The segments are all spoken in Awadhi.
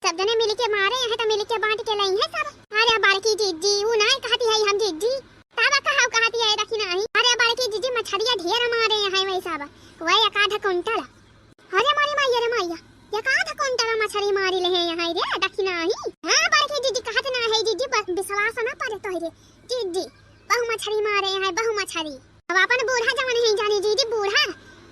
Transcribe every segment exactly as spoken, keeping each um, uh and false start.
सब जने मिलके मारे हैं, तो मिलके बांट के लई हैं सब। अरे बड़की जिज्जी, ऊ नाहीं कहती है हम जिज्जी। तब कहा कहती है, देखी नाहीं। अरे बड़की जिज्जी, मछरिया ढेर मारे हैं वही सब, वही एक आध कुंटल। अरे मारी माई, अरे माइया, एक आध कुंटल मछरी मारी ले हैं यहाँ रे, देखी नाहीं। हाँ बड़की जिज्जी, कहत ना है जिज्जी, ब-, विश्वास ना पड़े तोहरे। जिज्जी, बहु मछरी मारे हैं, बहु मछरी। अब अपन बूढ़ा जवन है जानी जिज्जी, बूढ़ा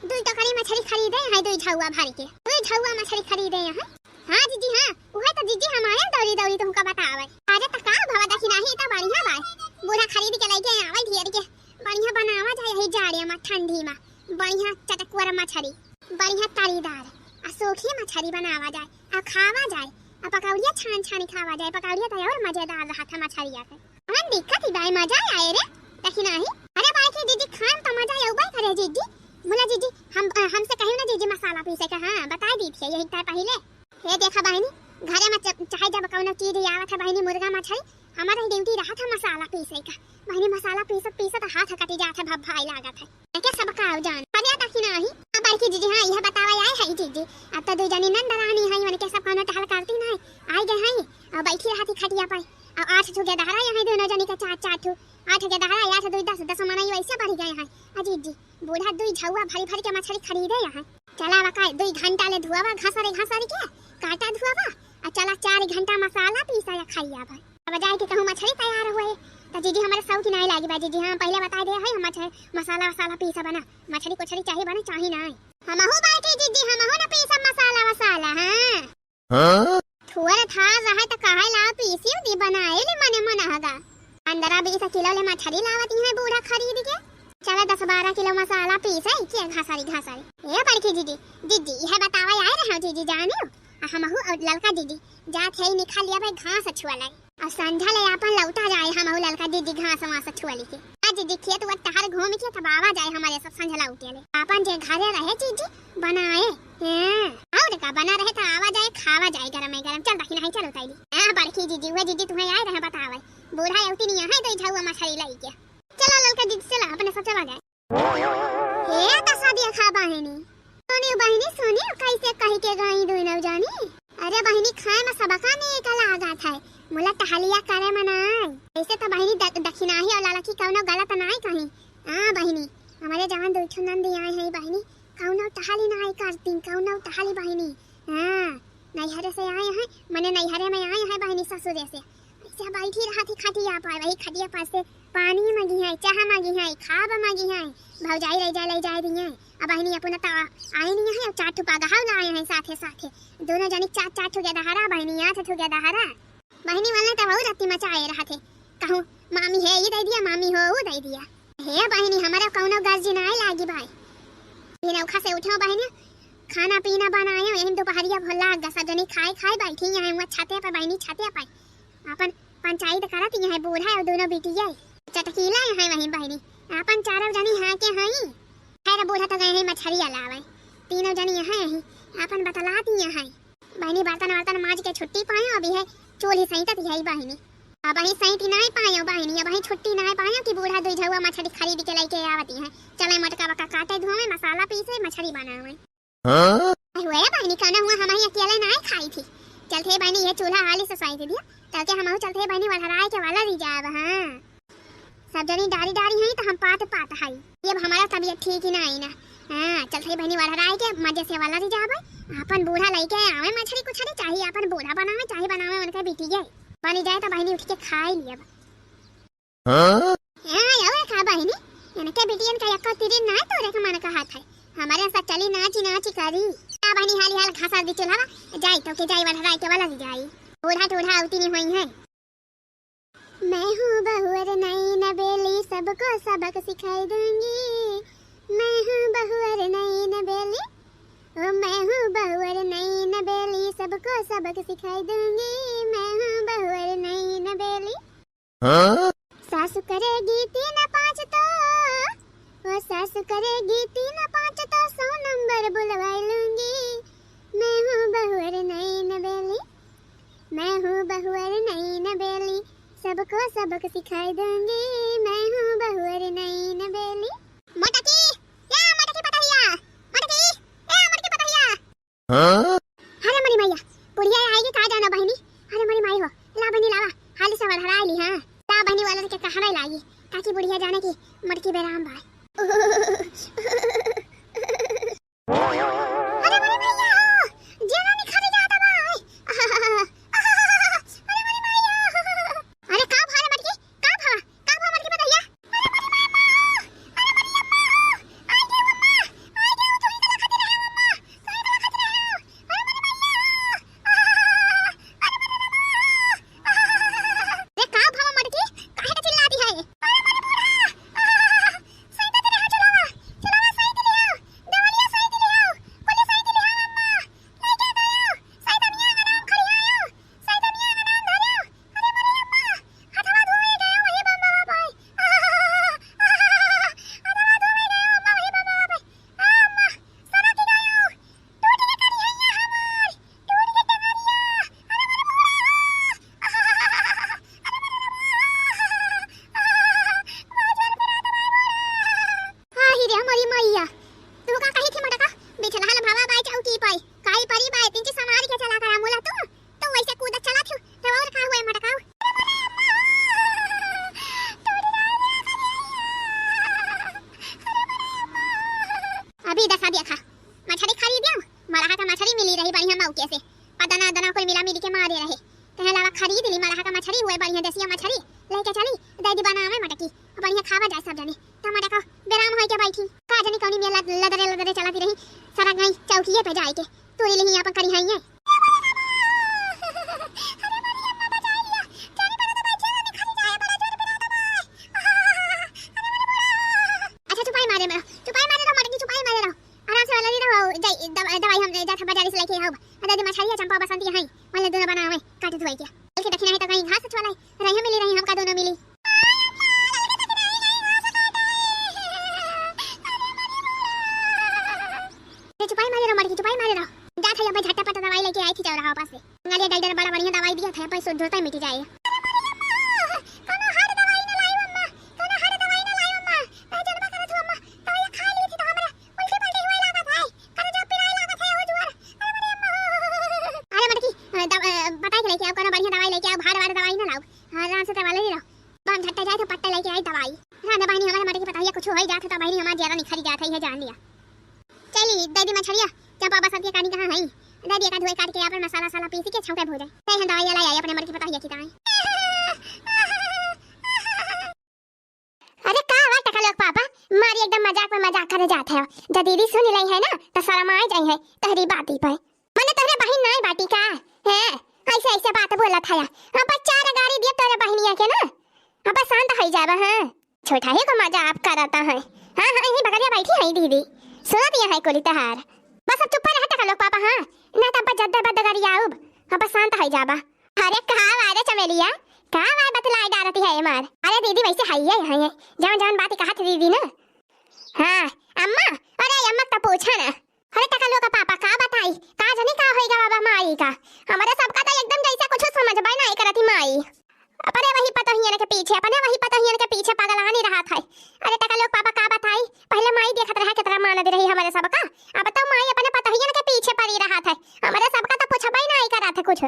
दुई टोकरी मछरी खरीदे हैं, दुई झौआ भर के, दुई झौआ मछरी खरीदे हैं। हाँ जिज्जी, हाँ, उहे तो जिज्जी हम आए दौरी दौरी तुमका बतावे। अरे त का भवा, देखी नाहीं, त बढ़िया बा, बूढ़ा खरीद के लइके आवे ढेर के, बढ़िया बनावा जाए यही जाड़े में, ठंडी में, बढ़िया चटकुअर मछरी, बढ़िया तरीदार, आ सूखी मछरी बनावा जाए, आ खावा जाए, आ पकौड़िया छान छान खावा जाए, पकौड़िया तो और मजेदार रहत है मछरिया के। कौन दिक्कत ही बाई, मजा आए रे, देखी नाहीं। अरे बड़की जिज्जी, खान तो मजा अउबे करे जिज्जी। मुला जिज्जी, हम, अ, हमसे कहियो ना जिज्जी मसाला पीसे के, हाँ, बताइ दी थी यही तय पहिले। हे देखा बहिनी, घरे में च-, चाहे जब कौनो चीज आवत है बहिनी, मुर्गा मछली, हमारा ही ड्यूटी रहत है मसाला पीसे का। बहिनी मसाला पीसत पीसत हाथ कटी जात है, भभाई लागत है। एके सब का जान। अरे देखी नाहीं। अब बड़की जिज्जी, हाँ, यह बतावा आए है जिज्जी। अब तो दुई जनी नंद रानी है, उनके सब कौनो टहल करती नाहीं। आई गए हैं, और बैठी रहती खटिया पर। अब आठ ठो गेदहरा यहाँ दोनों जनी के, चार, चार ठो। आठ गेदहरा, आठ दुई दस, दस मनई वैसे बढ़ गए हैं। आ जिज्जी, बूढ़ा दुई झौआ भरी भरी के मछली खरीदे यहाँ। चला बका, दुई घंटा ले धुआवा घसरी घसरी के, काटा धुआवा, आ चला चार घंटा मसाला पीसा या खाइया भाई। अब जाए के कहूँ मछली तैयार हुए, त जिज्जी हमारे सौ की नाई लागी बा जिज्जी। हाँ, पहिले बताइ दे है, हम मछ-, मसाला वसाला पीसा बना, मछली कुछली चाही बना, चाही नाई। हमहू बाटी जिज्जी, हमहू न पीसा मसाला वसाला, हाँ। हाँ? थोड़ा था रहे त काहे ला पीसी उदी बनाए ले मने मन हगा। पंद्रह बीस किलो ले मछली लावत ही है बूढ़ा खरीद के। चला दस बारह किलो मसाला पीसे के घसरी घसरी। ए बड़की जिज्जी, जिज्जी, यह बतावा आए रहे जिज्जी जानियो। आ हमहू और ललका जिज्जी जात है निखा लिया भाई घास छुआ लाई। और संझा ले आपन लौटा जाए हमहू ललका जिज्जी घास वास छुआ लेके। आ जिज्जी खेत वर टहर घूम के तब आवा जाए हमारे सब संझा लौटे ले। आपन जे घरे रहे जिज्जी बनाए। हाँ, और का बना रहे त आवा जाए, खावा जाए गरम गरम। चल देखी नाहीं, चल उतारी। हाँ, बड़की जिज्जी, वह जिज्जी तुम्हें आए रहे बतावे। बूढ़ा अउती नहीं है, दुई झौआ मछली लाई के। चला ललका जिज्जी, चला, अपने सब चला जाए। हे दसा देखा बहिनी, सुनियो बहिनी, सुनियो, कैसे कही के गई दुई नौ जानी। अरे बहिनी, खाए में सबका नीक लागत है, मुला टहलिया करे में नाई। ऐसे तो बहिनी द-, दखिनाही और ललकी कौनो गलत नाई कहीं। हाँ बहिनी, हमारे जवान दुई ठो नंदी आए हैं बहिनी, कौनो टहली नाई करती, कौनो टहली बहिनी। हाँ, नैहरे से आए हैं, मने नैहरे में आए हैं बहिनी ससुरे से। ऐसे बैठी रहत ही खटिया पर, वही खटिया पर से पानी मांगी है, चाह मांगी है, खाब मांगी है, भौजाई ले जा, ले जा रही है। अब बहिनी अपना तो आई नहीं है, चार ठो पगहा लाए हैं साथे साथे, दोनों जनी चार चार ठो गेदहरा बहिनी, आठ ठो गेदहरा। बहिनी वाला तो बहुत रत्ती मचाए रहत है, कहूँ मामी है ई दे दिया, मामी हो ऊ दे दिया। हे बहिनी, हमारा कौनो गर्जी नाई लागी भाई, ये नौखा से उठो बहिनी, खाना पीना बनायो, यही दोपहरिया भोला गा, सब जनी खाए खाए बैठी हैं वहाँ छते पर बहिनी, छते पर अपन पंचायत करत ही हैं बूढ़ा और दोनों बिटिया चटकीला हैं वहीं बहिनी, अपन चारों जनी हाँ के हई। खैर बूढ़ा तो गए हैं मछरिया लावे, तीनों जनी यहाँ यही अपन बतलाती हैं। बहिनी बर्तन वर्तन माज के छुट्टी पायो, अभी है चूल्ही सैंतत है बहिनी। अब वही सैंती नाई पायो बहिनी, अब वही छुट्टी नाई पायो कि बूढ़ा दुई झौआ मछली खरीद के लेके आवती है। चले मोटका बका काटे धोवे, मसाला पीसे, मछली बनावे। हाँ? अरे हुए बहिनी, कहना हुआ हम ही अकेले नाई खाई थी। चलते बहिनी ये चूल्हा हाली से सैंत दिया, तब के हम चलते बहिनी वलहराए के वाला री जाब। हाँ। सब जनी डारी डारी हई त हम पात पात हई। ये अब हमारा तबीयत ठीक ही ना आई ना। हाँ, चलते बहिनी वलहराए के मजे से वाला री जाबे। अपन बूढ़ा लेके आवे मछली कुछली, चाहे अपन बूढ़ा बनावे, चाहे बनावे उनके बिटिया। बनी जाए तो बहिनी उठ के खाई लियब। हाँ? हाँ, और का बहिनी? इनके बिटियन का एको तिरिन ना तोरे के मन कहत है। हमारे साथ चली नाची नाची करी। आ बहिनी हाली हाल घासा दी चूल्हा, जाई तो के जाई वलहराए के वाला री जाई। बूढ़ा टूढ़ा अउती नहीं होई है। मैं हूँ बहुअर नई नबेली, सबको सबक सिखाई दूंगी। मैं हूँ बहुअर नई नबेली, ओ मैं हूँ बहुअर नई नबेली, सबको सबक सिखाई दूंगी। मैं हूँ बहुअर नई नबेली। हाँ? सासु करेगी तीन पाँच तो, ओ सासु करेगी तीन पाँच तो सौ नंबर बुलवाई लूंगी। मैं हूँ बहुअर नई नबेली, मैं हूँ बहुअर नई नबेली, सबको सबक सिखाई दूंगी। मैं हूँ बहुअर नई नबेली। मोटकी, या मोटकी पतहिया, मोटकी, ए मोटकी पतहिया। हाँ? अरे मरी मैया, बुढ़िया आएगी का जाना पीरी के मारे रहे। कहे लावा खरीद ली मरहा का मछरी हुए, बढ़िया देसिया मछरी लेके चली, दे दी बनावे मटकी, बढ़िया खावा जाए सब जने। त मटका बेराम होई के बैठी, का जनी कौनी में लद-, लदरे लदरे चलती रही, सरक गई चौकिए पे जाए के, तूरी लिही अपन करिहाइए। अच्छा, चुपाई मारे में रहो, चुपाई मारे रहो, मटकी चुपाई मारे रहो। आराम से वाला नहीं रहो, जाई, दवा-, दवाई हम जात बाजारी से लेके आओ। अरे, दे मछरिया चंपा बसंती हैं, वाले दोनों बनावे, काट धोई के। बल्कि दक्षिणा है तो कहीं घास वाला है, रही मिली रही, हमका दोनों मिली। अरे, चुपाई मारे रहो, मटकी चुपाई मारे रहो। जात है, अब झटपट दवाई लेके आई थी चौराहा पास से। मंगालिया डॉक्टर बड़ा बढ़िया दवाई दिया था, अब सुध होता मिट जाए। कोनो हार्ड दवाई ना लाई अम्मा, कोनो हार्ड दवाई ना लाई अम्मा। मैं जनबा करत हूँ अम्मा, दवाई खा ली थी तो हमरा उल्टी पल्टी हुए लागत है, करेजा पिराए लागत है, हो जुआर। अरे मरे अम्मा। अरे मटकी, अ, दव-, अ, बताई के लेके आओ, कोनो बढ़िया दवाई लेके आओ, हार्ड वार्ड दवाई ना लाओ। हाँ, आराम से दवा ले रहो। बम झट्टा जाए तो पट्टा लेके आई दवाई। राधा बहिनी हमारे मटकी पता है, कुछ हो ही जात है तो बहिनी हमारे ज्यादा निखरी जात है, ये जान लिया। चली, दे दी मछरिया, चंपा बसंती कानी कहाँ है? दे दी, का धोए काट के अपन मसाला साला पीस के छौंके भूजे। ते हम दवाई लाई आई अपने मटकी पता है कि ताई। अरे का हुआ टकलुआ के पापा, मारी एकदम मजाक में मजाक करे जात है। जब दीदी सुन लई है ना, तो शर्माए जाई है तहरी बाती पे। मने तहरे बहिन नाई बाटी का? हैं? ऐसे ऐसे बात बोलत है। हाँ, बस चार गारी दिए तोरे बहिनिया के ना। हाँ, बस शांत हो जाबा, हाँ। छोटा ही को मजाक करता है। हाँ, हाँ, यही बगलिया बैठी है दीदी। सुनत ये है कुली तहार। बस अब चुप रह टकलुआ के पापा, हाँ। ना तब जद्दे बद्दे गरियाउब। हाँ, बस शांत हो जाबा। अरे का बात है चमेलिया, का बात बतलाई डारती है ये मार। अरे दीदी वैसे है ये, है ये। जवन जवन बात कहत दीदी ना। हाँ, अम्मा, अरे अम्मा तो पूछा ना। अरे टकलुआ के पापा का बताई, का जानी का होई गा बाबा माई का। हमारे सबका तो एकदम जैसे कुछ समझबे नहीं करती माई। अपने वही पतोहियन के पीछे, अपने वही पतोहियन के पीछे पगलानी रहत है। अरे टकलुआ के पापा का बताई, पहले माई देखत रहे कितना मानत रही हमारे सबका। अब तो माई अपने पतोहियन के पीछे पड़ी रहत है। हमारे सबका तो पूछबे नहीं करत है कुछ।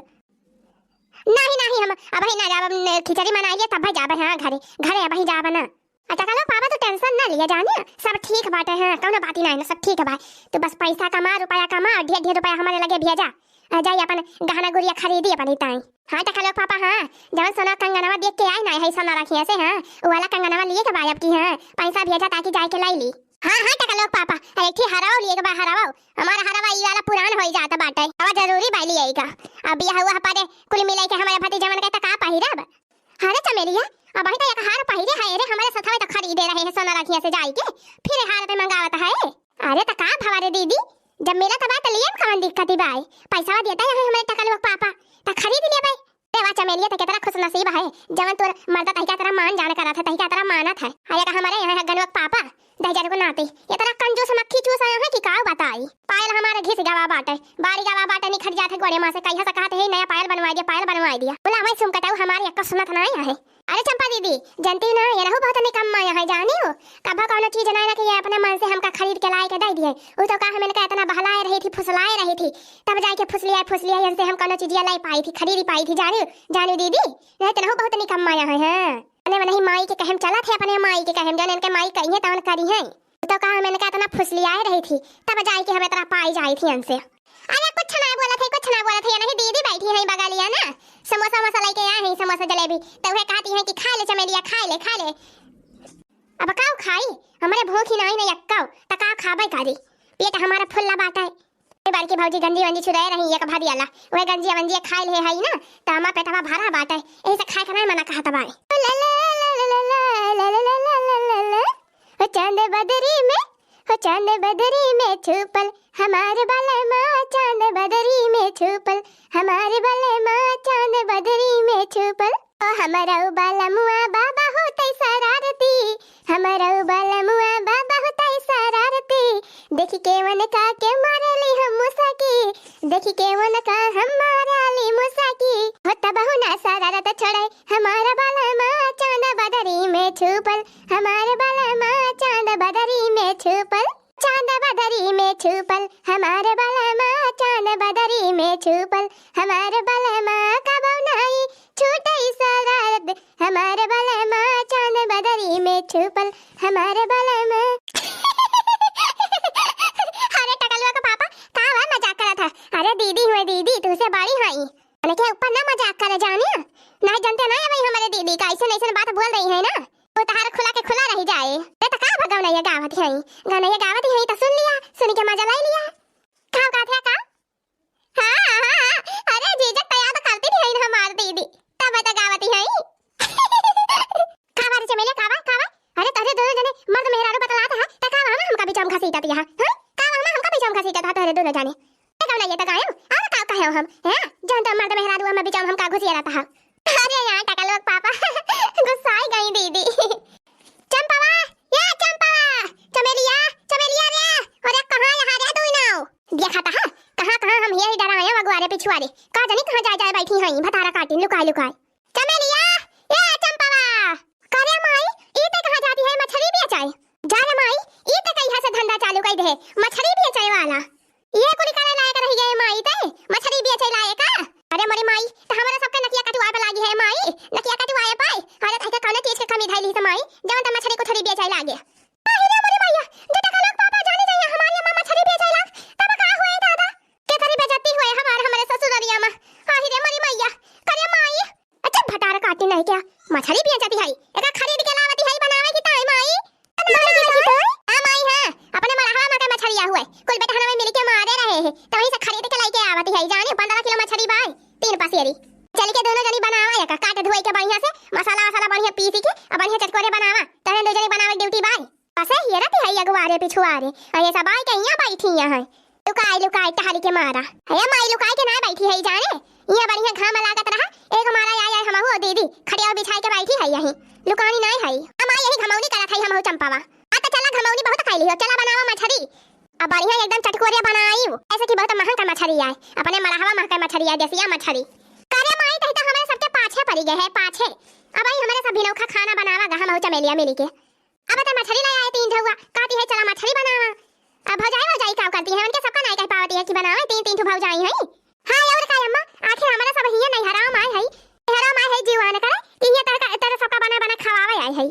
नहीं, नहीं, हम अबही ना जाब, हम खिचड़ी मनाई लिए तब जाब, हाँ, घरे, घरे अबही जाब ना। आ टकलुआ के पापा, तू tension ना लिया जानिया, सब ठीक बाटे, हाँ, कौनो बात ही नहीं ना, सब ठीक बा। तू बस पैसा कमा, रुपया कमा, ढेर ढेर रुपया हमारे लगे भेजा, आ जाई अपन गहना गुरिया खरीदी अपनी ताई। हाँ टकलुआ के पापा, हाँ, जवन सोना कंगनवा देख के आई ना है सोना रखिया से, हाँ, वो वाला कंगनवा लिए के बा अब की, हाँ, पैसा भेजा ताकि जाए के लाई ली। हाँ, हाँ, टकलुआ के पापा, अरे एक ठी हरवा लिए के बा, हरवा। हमार हरवा ई वाला पुरान होई जात बाटे। हवा जरूरी बा लिए का। अब बियाह हुआ परे कुल मिलाई के हमारे भतीजवन के त का पहिरब? अरे चमेलिया, अबही त एक हार पहिरे है रे, हमारे सथवा त खरीदे रहे है सोना रखिया से जाई के, फिर हार पे मंगावत है। अरे त का भवा रे दीदी, जब मिलत बा त लिए में कवन दिक्कत बा? पैसा देता है हमारे टकलुआ के पापा, त खरीद लेबे। अरे वाह चमेलिया, त कितना खुश नसीब है, जवन तोर मर्दा तहिका तरह मान जान करत है, तहिका तरह मानत है। अरे का हमारे यहाँ गनवा के पापा, दहिजर को नाते, इतना कंजूस मक्खी चूस आया है कि का बताई। पायल हमारे घिस गवा बाटे, बारी गवा बाटे, निखट जात है गोड़े माँ से, कहिया से कहत है नया पायल बनवाई दिया, पायल बनवाई दिया। बोला हमारे सुम कटाऊ हमारे एक सुनत ना आया है। अरे चंपा दीदी, जानती ना, ये रहू बहुत निकम्मा आया है, जानी हो? कभो कौनो चीज ना रखे, ये अपने मन से हमका खरीद के लाए के दे दिए। उ तो का हम इनका इतना बहलाए रही थी, फुसलाए रही थी, तब जाए के फुसलियाए, फुसलियाए इनसे हम कौनो चीजिया लाई पाई थी, खरीद पाई थी, जानी, जानी दीदी, नहीं तो रहू बहुत निकम्मा आया है, हाँ। अपने मनही माई के कहम चलत है, अपने माई के कहम, जौन इनके माई कही है, तवन करी है। उ तो का हम इनका इतना फुसलियाए रही थी, तब जाए के हम इतना पाई जाई थी इनसे। अरे कुछ ना बोलत है, कुछ ना बोलत है, ये नहीं दीदी बैठी है बगलिया ना, समोसा वमोसा लेके आए हैं, समोसा जलेबी, तो वह कहती है कि खा ले चमेलिया, खा ले, खा ले। अब काऊ खाई? हमरे भूख ही नाही न यक्काऊ, त का खाबे करी? पेट हमारा फुल्ला बाटे। ए बड़की भौजी गंजी वंजी छुड़ाए रही एक भरियाला, वह गंजिया वंजिया खाए ले हई ना, त हमार पेटवा भरा बाटे, यही से खाए के नाही मना कहत बाए। ओ चांद बदरी में, हो चांद बदरी में छुपल हमार बलमा, चांद बदरी में छुपल हमार बलमा, चांद बदरी में छुपल। ओ हमरऊ बलमुआ बा बहुत शरारती, हमरऊ बलमुआ बा बहुत शरारती। देखी के उनका के मारेली हम मुसकी, देखी के उनका हम मारेली मुसकी। हो तबहु ना शरारत छोड़े हमार बलमा, चांद बदरी में छुपल हमार बलमा, चांद बदरी में छुपल। चांद बदरी में छुपल हमार बलमा, चांद बदरी में छुपल हमार बलमा, कबो नाई छूटे शरारत हमार बलमा, चांद बदरी में छुपल हमार बलमा। अरे टकलुआ के पापा, का बा मजाक करत है? अरे दीदी हुए दीदी, तुहसे बड़ी हई। मने अरे जानिया, नाहीं जनते नाहीं अबे हमरे दीदी का अइसन अइसन बात बोल रही है ना, तो तहार खुला के खुला रहि जाए। अरे त का भगवनैया गावत है, गवनैया गावत है त सुन लिया, सुनि के मजा लइ लिया। का कहत है का? हाँ, हाँ, हाँ, अरे जीजक त याद करती नहीं है हमार दीदी, तब त गावत है। का बात चमेलिया, का बात, का बात? अरे तोहरे दुनो जने मर्द मेहरारू बतलात ह, त का वहाँ हमका बीच में घसीटत यहाँ, हाँ? का वहाँ हमका बीच में घसीटत ह तोहरे दुनो जने? ए गवनैया त गायब, अरे का कहे हम, हैं? जौन तो मर्द मेहरारू हम बीच में हमका घुसिया रहत ह। अरे यहाँ टकलुआ क पापा, गुस्साइ गई दीदी। चंपवा, या चंपवा, चमेलिया, चमेलिया रे, अरे कहाँ यहाँ रे दुई नाव? देखत ह, कहाँ, कहाँ हम हिया ही डराए अगुआरे पिछुआरे, का जानी कहाँ जाए, जाए बैठी हैं भतारा काटिन लुकाए, लुकाए। चमेलिया, ए चंपवा। करे माई, ई ते कहाँ जाती है मछरी बेचाए? जा रे माई, ई ते कहिया से धंधा चालू कइ दे, मछरी बेचाए वाला। ये कुल करे लायक रहि गए माई ते, मछरी बेचे लायक का? अरे मोरी माई, त हमरा सबके नकिया कटुआए पे लागी है माई, नकिया कटुआए पे। अरे तहके कौने चीज के कमी धइली से माई, जवन त मछरी कुछरी बेचे लागे। अरे मोरी माई, जे टकलुआ क पापा जानी जाइए हमारी अम्मा मछरी बेचे लाग, तब का हुए दादा? केतरी बेइज्जती हुए हमार, हमरे ससुररिया में। आहि रे मोरी मैया, करे माई। अच्छा भतार काटी नहीं क्या? मछरी बेचती है, एका खरीद के लावती है बनावे की ताई माई। बनावे की ताई? हाँ माई हाँ, अपने मड़हवा में के मछरिया हुए। कुल बेटहनवा मिल के मारे रहे हैं, त वहीं से खरीद के लाइके आवती है। जाने पन्द्रह किलो मछरी बाय, तीन पसेरी। चल के दुनो जनी बनावा एका, काट धोए के बढ़िया से, मसाला वसाला बढ़िया पीस के, अब बढ़िया चटकोरे बनावा। तहन दो जनी बनावे ड्यूटी बाय। पसे हियरत है अगुआरे पिछुआरे, अरे सब आइके हियाँ बैठी हैं। लुकाई लुकाई टहली के मारा। अरे माई लुकाई के नाहीं बैठी है जाने, हियाँ बढ़िया घाम लागत रहा, एगो मारा आय आय हमहू दीदी खटिया बिछाई के बैठी है यहीं। लुकानी नाहीं है। आ माई यही घमौनी करत है हमहू चंपावा। आ त चला घमौनी बहुत कैली हो, चला बनावा मछरी। अब बढ़िया एकदम चटकोरिया बनाई, ऐसे कि बहुत महंग का मछरी आय, अपने मड़हवा महंग का मछरी आय, देसिया मछरी। करे माई तही त हमरे सबके पाछे पड़ी गए है, पाछे। अब आई हमरे सब भिनौखा खाना बनावा गा हमहू चमेलिया मिली के। अब त मछरी ले आए तीन झउआ, कहती है चला मछरी बनावा। अब भौजाई, भौजाई का करती है, उनके सबका नाहीं कह पावती है कि बनावे, तीन, तीन ठो भौजाई हैं। हाँ और का अम्मा, आखिर हमरा सब हियाँ नैहरा में आए है, नैहरा में आए है जीवान करे, कि हियाँ तरह का, तरह सबका बना, बना खवावे आए है।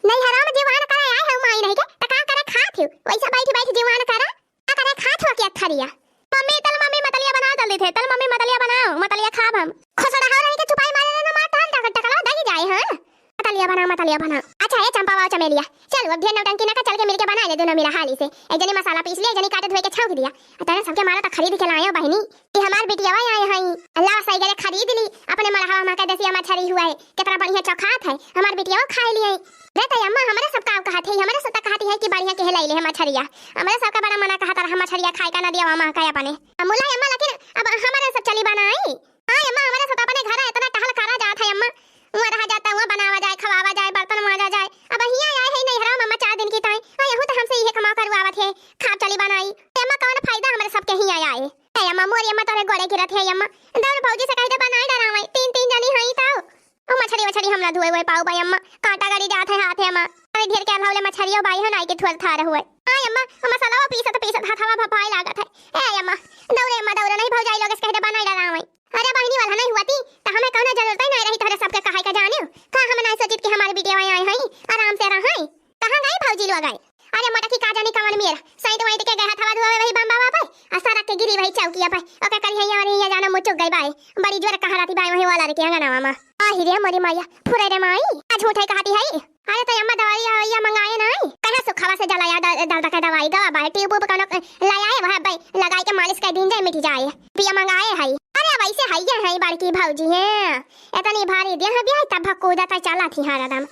नैहरा में जीवान करे आए है माई नहीं के, त का करे खात हो, वैसा बैठ, बैठ जीवान करा। का करे खात हो के अथरिया? मम्मी, तल मम्मी मतलिया बना जल्दी थे, तल मम्मी मतलिया बनाओ, मतलिया खाब हम। खुसड़ा हो रही के चुपाई मारे ना मार, तहन टक-, टकला दगी जाए, हाँ? मतलिया बनाओ, मतलिया बनाओ। अच्छा, ए चंपावा, चमेलिया, चल, अब ढेर नौटंकी ना कर, चल के मिलके बना ले दोनों मिला हाली से। एक जनी मसाला पीस ले, एक जनी काट धोए के छौंक दिया। आ तहन सबके मारा त खरीद के लाए हो बहिनी। ई हमार बिटियावा आए हैं, अल्लाह सही गरे खरीद ली, अपने मड़हवा में के देसिया मछरी हुआ है, कितना बढ़िया चोखात है, हमार बिटियावा खाए लिए। रे त अम्मा, हमरे सब का कहत है, हमरे सब त कहती है कि बढ़िया के लाई ले है मछरिया। हमरे सब का बड़ा मना कहत रहा मछरिया खाए का, नदिया में महकाए अपने। अमुला अम्मा, लेकिन अब हमरे सब चली बनाई। हाँ अम्मा, हमरे सब अपने घर इतना टहल करा जात है अम्मा, वहाँ रहा जाता, वहाँ बनावा जाए, खवावा जाए, बर्तन मांजा जाए। अब हियाँ आए है नैहरा में अम्मा चार दिन की ताई, हाँ यहू तो हमसे इहे कमा करवावत है, खाब चली बनाई। अम्मा कौन फायदा हमरे सबके हियाँ आए? ए अम्मा, मोरी अम्मा तोरे गोड़े गिरत है अम्मा, दौड़ भौजी से कह दे बनाए डरावे, तीन तीन जनी हई तो। ओ मछरी वछरी हम ना धोए वोए पाऊ बाई अम्मा, कांटा गड़ी जात है हाथ है अम्मा। अरे ढेर के अभाव ले मछरियो बाई हो नाई के थुअर थार हुए। आय अम्मा, ओ मसाला वो पीसत पीसत हाथवा भपाए लागत है। ए अम्मा, दौड़े अम्मा दौड़े, नहीं भौजाई लोग से कह दे बनाए डरावे। अरे बहिनी वाला नहीं हुआ थी, त हमें कौनो जरूरत ही नहीं रही तोहरे सबके कहाई का जाने। का हम नहीं सोचित कि हमारे बिटिया आए हैं, आराम से रहे। कहाँ गई भौजी लोग आए? अरे मोटकी का जानी कवन मेर, साइड वाइड के गया थवा धोवे वही बम बाबा पे, आ सरक के गिरी वही चौकिया पे। ओके करी है और ये जाना मुचुक गई बाय, बड़ी जोर कहा रहती बाय वही वाला रे के अंगनावा में। आही रे मोरी माया, फुरे रे माई, आ झूठे कहती है। अरे तो अम्मा दवाई ववाई मंगाए नहीं, कहाँ सुखवा से जलाया द-, दर्द का दवाई गवा बाय, ट्यूब उब कनो लाया है वह बाय, लगाई के मालिश कर दिन जाए मिट जाए, पिया मंगाए है। अरे वैसे है ये है बड़की भौजी है, इतनी भारी देह भी है तब कूदत चला थी हरदम,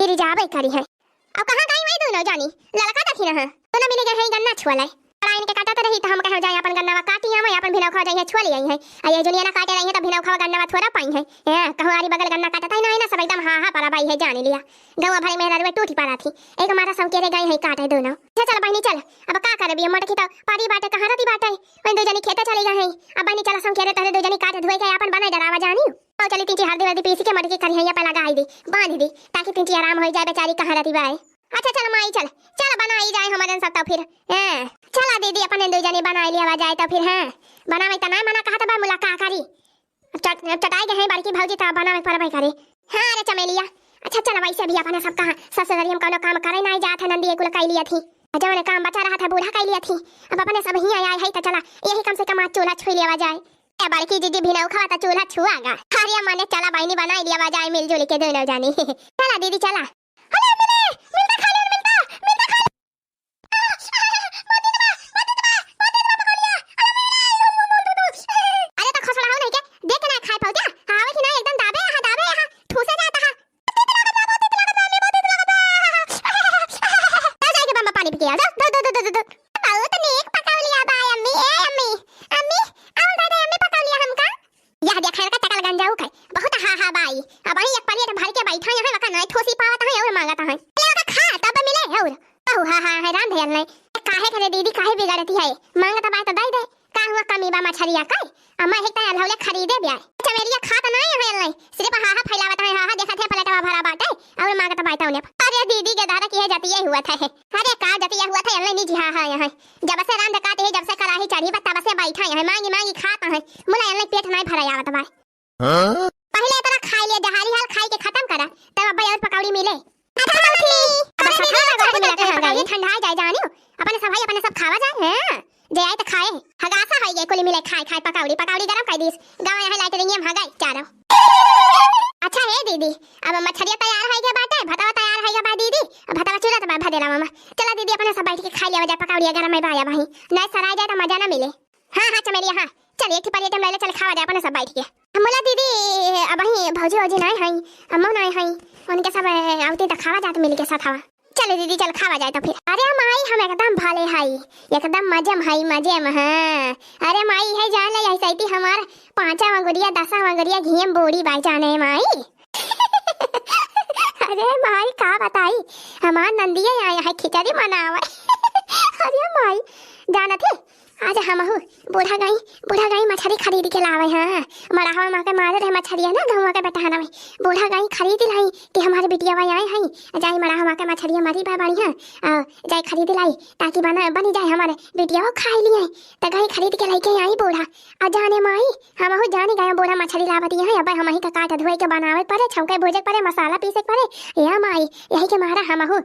गिरी जाबे करी है। अब कहाँ गई वही दोनों जानी? लड़का देखी ना है। दोनों मिले गए हैं गन्ना छुआ लाए। पराइन के काटत रही तो हम कहे जाए अपन गन्ना काटी, हम अपन भिनौखा जाइए छुआ ले आई है। आ ये जुनिया ना काटे रही है तो भिनौखा गन्ना थोड़ा पाई है। ए, कहूँ आरी बगल गन्ना काटत है ना, है ना, सब एकदम हा हा परा बाई है जानी लिया। गौवा भरे में ररुए टूटी पड़ा थी। एक मारा संकेरे गए हैं काटे दोनों। चल, चल बहिनी चल। अब का करबी? मोटकी तो पारी बाटे, कहाँ रहती बाटे? वही दो जनी खेते चली गए हैं। अब बहिनी चला संकेरे तहरे दो जनी काटे धोए के अपन बनाए डरावा जानी। आओ चली, तिंची हल्दी वल्दी पीसी के मोटकी करिहैया पे लगाई दी, बांध दी, ताकि तिंची आराम हो जाए बेचारी, कहाँ रहती बाय। अच्छा चल माई चल, चल बनाई जाए हमारे सब तो फिर। हैं, चला दीदी अपन दो जने बनाई लिया जाए तो फिर। हैं, बनावे त ना मना कहा तो बा, मुला का करी। अब चट-, अब चटाई गए हैं बड़की भौजी तो बनावे पर भाई करे। हाँ रे चमेलिया, अच्छा चल वैसे भी अपने सब कहाँ ससुरारी हम कौनो काम करे ना जात है, नंदी कुल कई लिया थी, जवन काम बचा रहा था बूढ़ा कई लिया थी, अब अपने सब ही आए है तो चला यही कम से कम आज चूल्हा छुई लिया जाए। ए बड़की जीजी भिनौखवा त चूल्हा छुआ गा। अरे मने चला बहिनी बनाई लिया जाए मिलजुल के दोनों जानी। चला दीदी चला। अरे मिले, मिलता खा ले, मिलता, मिलता खा ले। अरे तो खसड़ा हो नहीं के, देख के ना खाए पाऊ क्या? आवे कि ना एकदम दाबे, हाँ दाबे, हाँ ठूसे जाता है। जा, जा के बम्मा पानी पी के आ, जा, जा, जा। बहुत नीक पकौलिया बा अम्मी, ए अम्मी, अम्मी, आओ दादा अम्मी पकौलिया हमका। यह देखा इनका चकल गंजाऊ के, बहुत हा हा बाई। अब वही एक प्लेट भर के बैठा यहाँ, वका नहीं ठूसी पावत है और मांगत है। ले वका खा, तब मिले और कहू हा हा है राम धयल नहीं। काहे करे दीदी, काहे बिगड़ती है? मांगत बाई तो दे दे। का हुआ कमी बा मछरिया का? अम्मा एक तय अल्हौले खरीदे ब्याय। चमेलिया खात नाय है अल्लाई, सिर्फ हाहा फैलावत है, हाहा देखत है प्लेटवा भरा बाटे, और मांगत बाटे उन्हें। अरे दीदी के दादा की है जतिये हुआ था है। अरे का जतिये हुआ था अल्लाई नी जी, हाहा यहाँ। जब से रांध काटे है, जब से कराही चढ़ी बा, तब से बैठा यहाँ, मांगी मांगी खात है। मुला अल्लाई पेट नाय भरा आवत बा। हाँ? पहले इतना खाई लिया, जहारी हाल खाई के खत्म करा, तब अब्बा और पकौड़ी मिले। अच्छा, मौसी, अब अरे सफाई दीदी, लगा के मिला कहाँ गई? ठंडा जाए जानियो, अपने सफाई अपने सब खावा जाए, हाँ? जे आए तो खाए, हगासा होई गए कुली मिले खाए, खाए पकौड़ी, पकौड़ी गरम कर दीस, गाँव यहाँ लाइट रिंगियम हगाई चारो। अच्छा हे दीदी, अब मछरिया तैयार होई गए बाटे, भतवा तैयार होई गए बा दीदी, अब भतवा चूरा तो बा भदेला मामा। चला दीदी, अपने सब बैठ के खाई लिया जाए, पकौड़िया गरम में बाया भाई, नहीं सराय जाए तो मजा ना मिले। हाँ, हाँ, चमेलिया, हाँ। चल, एक ठे प्लेट में ले ले, चल, खावा जाए अपने सब बैठ के। हम बोला, "दीदी, अबहीं भौजी, भौजी नाय हई, अम्मा नाय हई, उनके सब, अ, आवती त खावा जात मिल के साथ हवा।" चल दीदी, चल, खावा जाए तो फिर। अरे माई, हम एकदम भले हई, एकदम मजे में हई, मजे में, हाँ। अरे माई, है जान ले, ऐसे ही हमार पाँचवा गुड़िया, दसवा गुड़िया घियम बूढ़ी बाई जाने माई। अरे माई, का बताई, हमार नंदिया आया है खिचड़ी मनावे। अरे माई, जानत है, आज हमहू बूढ़ा गई, बूढ़ा गई मछरी खरीद के लावे, हाँ। मड़ाहवा माँ के मारे रहे मछरिया ना, गहुआ के बेटहना में। बूढ़ा गई खरीद लाई कि हमारे बिटिया भाई आए हैं, जाई मड़ाहवा माँ के मछरिया मरी बा बढ़िया, आ, जाई खरीद लाई, ताकि बना, बनी जाए हमारे बिटिया वो खाई लिए। त गई खरीद के लेके आई बूढ़ा। आ जाने माई, हमहू जानी गए बूढ़ा मछरी लावत यहाँ, अब हमही का काट धोए के बनावे परे, छौके भूजे परे, मसाला पीसे परे। या माई, यही के मारा हमहू,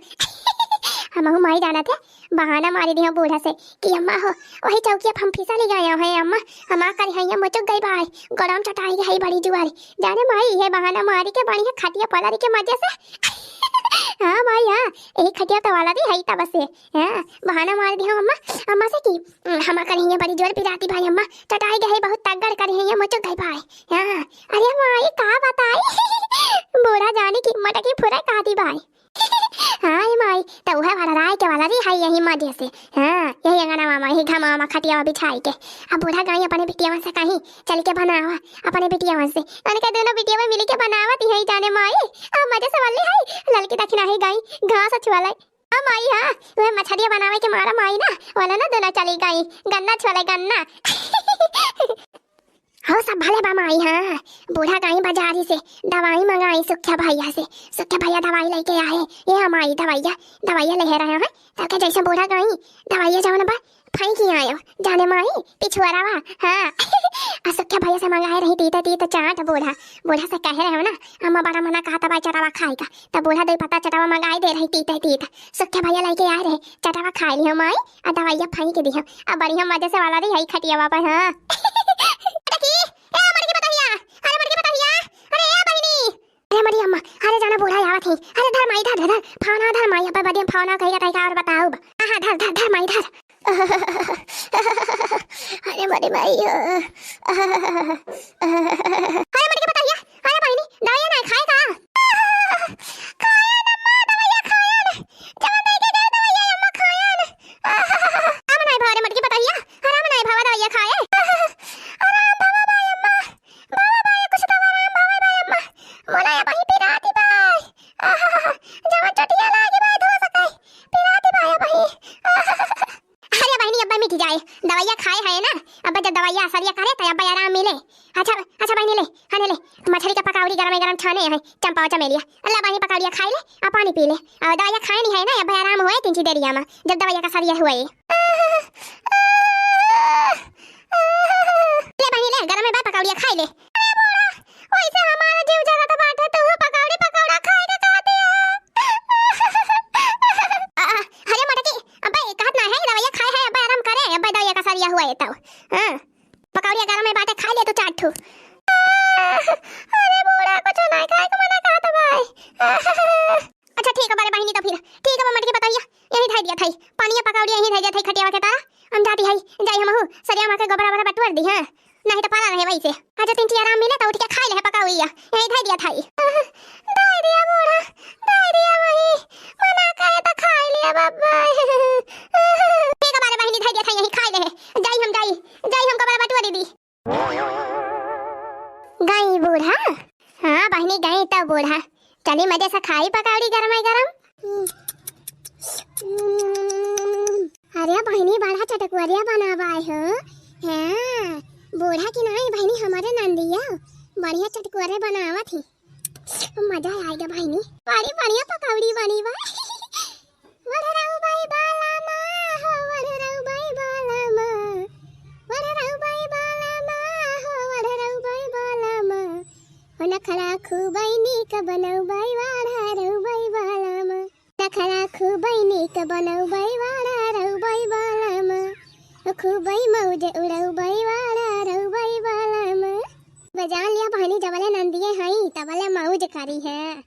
हमहू माई जानत है, बहाना मारी दिया बूढ़ा से कि अम्मा हो, वही चौकिया पर हम फिसली गए हैं अम्मा, हम आ करी हैं, मुचुक गई बाय, गरम चटाई है बड़ी जुआरी। जाने माई, ये बहाना मारी के बढ़िया खटिया पलरी के मजे से। हाँ माई, हाँ, यही खटिया तो वाला भी है तब से। हाँ, बहाना मार दिया अम्मा, अम्मा से कि, "हम्म, हम करी हैं बड़ी जोर पिराती बाय अम्मा, चटाई गए बहुत तगड़ करी हैं, मुचुक गई बाय।" हाँ, अरे माई, का बताई? बूढ़ा जाने की मटकी फुरे काटी बाय। हाँ, ए माई, त उहे वाला राय के वाला री है यही मजे से। हाँ, यही अंगना मामा, यही घामा मामा खटिया बिछाई के। अब बूढ़ा गई अपने बिटिया से कहीं, "चल के बनावा अपने बिटिया से।" उनके दोनों बिटिया मिल के बनावत ही है जाने माई। अब मजे से वाली है, ललकी दखिना है गई, घास छुआ लाई। हाँ माई, हाँ, उहे मछरिया बनावे के मारा माई ना, वाला ना दोनों चली गई, गन्ना छुआ लाई, गन्ना। हो सब भले बा माई, हाँ। बूढ़ा गई बाजारी से दवाई मंगाई सुख्या भैया से। सुख्या भैया दवाई लेके आए। ये हमारी दवाइया, दवाइया ले रहे हैं। ताकि जैसे बूढ़ा गई दवाइया जौन बा फेंकी आयो जाने माई पिछुआरा बा। हाँ। आ सुख्या भैया से मंगाए रही तीता तीता चाट बूढ़ा। बूढ़ा से कहे रहे हो ना, अम्मा बड़ा मना कहा तबा चटावा खाए का। तब बूढ़ा दो पत्ता चटावा मंगाए दे रही तीता तीता। सुख्या भैया लेके आए रहे, चटावा खाए लियो माई। आ दवाइया फेंक दिया। अब बढ़िया मजे से वाला रही है खटिया पर, हाँ। देखी, ए मटकी पतहिया, अरे मटकी पतहिया, अरे ए बहिनी, अरे मरी अम्मा, अरे जाना बूढ़ा आवत है, अरे धर माई धर, धर, धर, फाना धर माई, अब बदियम फाना कही का और बताओ। हाँ, हाँ, धर, धर, धर माई धर। अरे मरी माई, अरे मटकी पतहिया, अरे बहिनी, दवाइया नहीं खाए का? खाए न अम्मा, दवाइया खाए न। जवन दे के गए दवाइया अम्मा खाए न। आराम नहीं भवा रे मटकी पतहिया, आराम नहीं भवा दवाइया खाए। आराम भवा बाय अम्मा, भवा बाय कुछ दवा आराम भवा बाय अम्मा। मोला या बही पिराती बाय। जवन चटिया लागी बाय धो सकाई, पिराती बाय बही। अरे बहिनी, अब्बा मिट जाए, दवाइया खाए है ना, अब्बा जब दवाइया असरिया करे तो अब्बा आराम मिले। अच्छा, अच्छा बहिनी ले, हाँ ले, मछली का पकौड़ी गरम गरम छाने है, चंपा चमेलिया। अल्लाह बहिनी पकौड़िया खाई ले, आ पानी पी ले, और दवाइया खाए नहीं है ना, अब्बा आराम हुए तीन ची देरिया में, जब दवाइया का असरिया हुए। ले बहिनी ले, गरम में बा पकौड़िया खाई ले। अरे बूढ़ा, वैसे हमारा जीव जरत बाटे, तू पकौड़ी पकौड़ा खाए के कहती है। आ, अरे मटकी, अब्बे कहत ना है, दवाइया खाए है, अब्बे आराम करे, अब्बे दवाइया का असरिया हुए तब। हाँ, पकौड़िया गरम में बाटे, खाई ले तू, या, यही धइ दिया थाई। धइ दिया बूढ़ा, धइ दिया वही। मना करे त खाइ लिया बाबा। ठीक है, बारे बहिनी धइ दिया थाई, यही खाइ ले। जाई हम, जाई, जाई हम कबरा बटुआ दीदी। गई बूढ़ा? हाँ बहिनी, गई तो बूढ़ा। चली मजे से खाई पकौड़ी गरमाई गरम। अरे बहिनी, बड़ा चटकुअरिया बनावा हो। हाँ, बूढ़ा की नाई बहिनी, हमारे नंदिया बढ़िया चटकुअरे बनावत ही। मजा आएगा बहिनी, बड़ी बढ़िया पकौड़ी बनी बा। वढ़रऊ बाई बाला मा, हो वढ़रऊ बाई बाला मा, वढ़रऊ बाई बाला मा, हो वढ़रऊ बाई बाला मा। हो नखरा खूबई नीक बनऊ बाई वढ़रऊ बाई बाला मा। नखरा खूबई नीक बनऊ बाई वढ़रऊ बाई बाला मा। हो खूबई मौज उड़ऊ बाई वढ़रऊ बाई बाला मा। बजान लिया बहिनी, जबले नंदिये हई तबले मौज करी है।